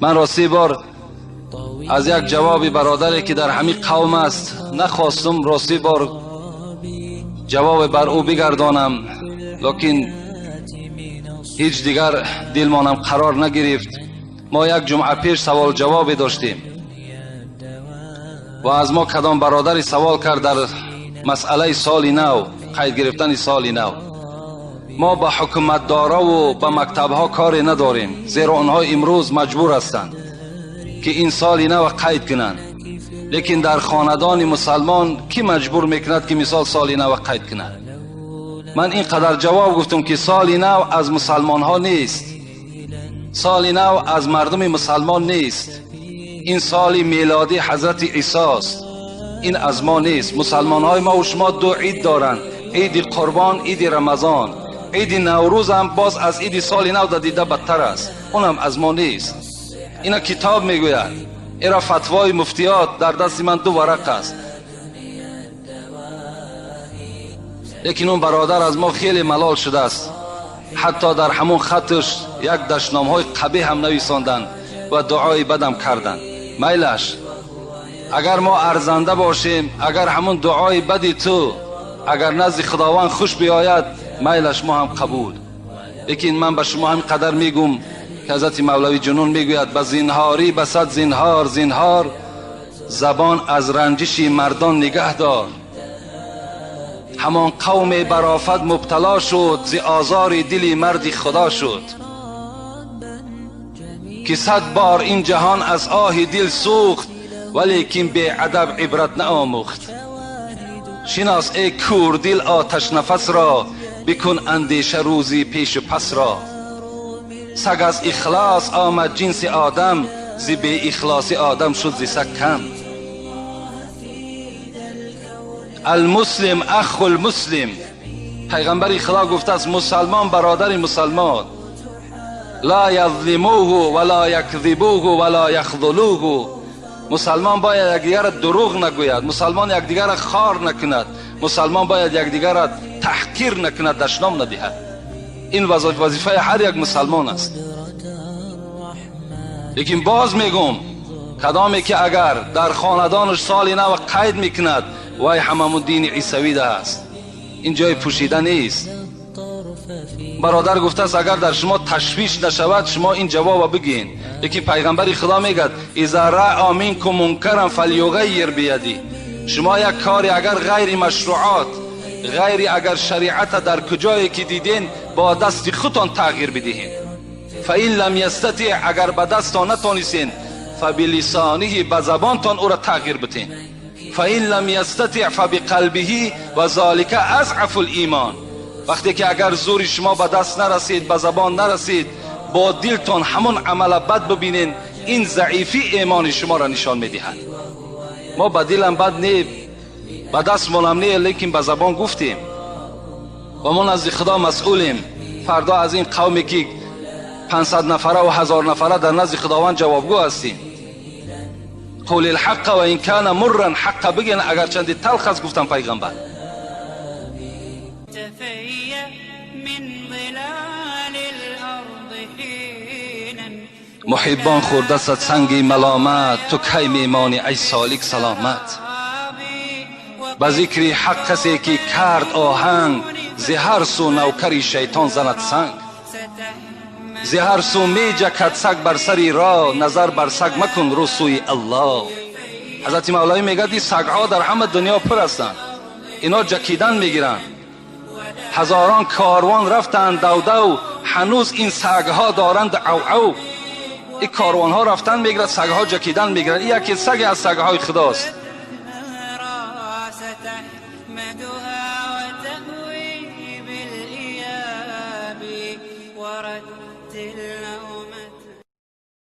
Ман рости бор аз як ҷавоби бародаре ки дар ҳамин қавм аст нахостум рости бор ҷавоб бар ӯ бигардонам, лекин ҳеҷ дигар дилмонам қарор нагирифт. Мо як ҷумъа пеш савол ҷавобе доштем ва аз мо кадом бародаре савол кард дар масъалаи соли нав, қайд гирифтани соли нав. Мо ба ҳукуматдораву ба мактабҳо коре надорем, зеро онҳо имрӯз маҷбур ҳастанд ки ин соли нав қайд кунанд. Лекин дар хонадони мусалмон кӣ маҷбур мекунад ки мисол соли нав қайд кунад? Ман ин қадар ҷавоб гуфтам ки соли нав аз мусалмонҳо нест, соли нав аз мардуми мусалмон нест. Ин соли мелодӣ ҳазрати Исост, ин аз мо нест. Мусалмонҳои мо ва шумо ду ид доранд: иди Қурбон, иди Рамазон. Иди Наврӯз ҳам боз аз иди соли нав дида бадтар аст, онам аз мо нест. Ина китоб мегӯяд, ира фатвои муфтиёт дар дасти ман ду варақ аст. Лекин он бародар аз мо хеле малол шудааст, ҳатто дар ҳамон хатш як дашномҳои қабеҳ ҳам нависонданд ва дуои бадам карданд. Майлаш, агар мо арзанда бошем, агар ҳамон дуои бади ту агар назди Худованд хуш биёяд, майлаш, мо ҳам қабул. Лекин ман ба шумо ҳамин қадар мегӯм ки ҳазрати Мавлавӣ Ҷунун мегӯяд: ба зинҳорӣ ба сад зинҳор зинҳор, забон аз ранҷиши мардон нигаҳ дор. Ҳамон қавме бар офат мубтало шуд, зи озори дили марди Худо шуд, ки сад бор ин ҷаҳон аз оҳи дил сӯхт, валекин беадаб ибрат наомӯхт. Шинос эй кӯрдил оташнафас ро, бикун андеша рӯзи пешу пас ро. Саг аз ихлос омад ҷинси одам, зи беихлоси одам шуд зи саг кам. Алмуслим аху лмуслим, пайғамбари Худо гуфтааст мусалмон бародари мусалмон. Ла язлимуҳу ва ла якзибуҳу ва ла яхзулуҳу. Мусалмон бояд якдигарро дурӯғ нагӯяд, мусалмон якдигарро хор накунад, мусалмон бояд якдигарро таҳқир накунад, дашном надиҳад. Ин вазифаи ҳар як мусалмон аст. Лекин боз мегӯм, кадоме ки агар дар хонадонаш соли нав қайд мекунад, вай ҳамамун дини исавида аст. Ин ҷои пӯшида нест. Бародар гуфтааст агар дар шумо ташвиш нашавад, шумо ин ҷавоба бигӯед. Лекин пайғамбари Худо мегӯяд: иза раъа минкум мункаран фалюғаййир бияди. Шумо як кори агар ғайри машруъот, ғайри агар шариата дар куҷое ки диден, бо дасти худтон тағйир бидиҳед. Фаин лам ястатиъ, агар ба дастон натонистен, фабилисониҳи, ба забонтон ӯро тағйир битен. Фаин лам ястатиъ фабиқалбиҳи ва золика азъафу лимон. Вақте ки агар зури шумо ба даст нарасид, ба забон нарасид, бо дилтон ҳамон амала бад бибинен, ин заифи имони шуморо нишон медиҳад. Мо ба дилам бад не, ба дастмонам не, лекин ба забон гуфтем ва мо назди Худо масъулем. Фардо аз ин қавме ки 500 нафара ва 1000 нафара дар назди Худованд ҷавобгӯ ҳастем. Қул الحق ва ин кана мурран, ҳаққа бигӯен агарчанди талх аст, гуфтан пайғамбар. Муҳиббон хӯрдастад санги маломат, ту кай мемонӣ ай солик саломат? Ба зикри ҳақ касе ки кард оҳанг, зи ҳар сӯ навкари шайтон занад санг. Зи ҳар сӯ меҷакад саг бар сари роҳ, назар бар саг макун, рӯ сӯи Аллоҳ. Ҳазрати Мавлавӣ мегӯяд ин сагҳо дар ҳама дунё пур ҳастанд, ино ҷакидан мегиранд. Ҳазорон корвон рафтанд давдав, ҳанӯз ин сагҳо доранд ав-ав. Ин корвонҳо рафтан мегирад, сагҳо ҷакидан мегиранд. Ин яке саге аз сагҳои Худост.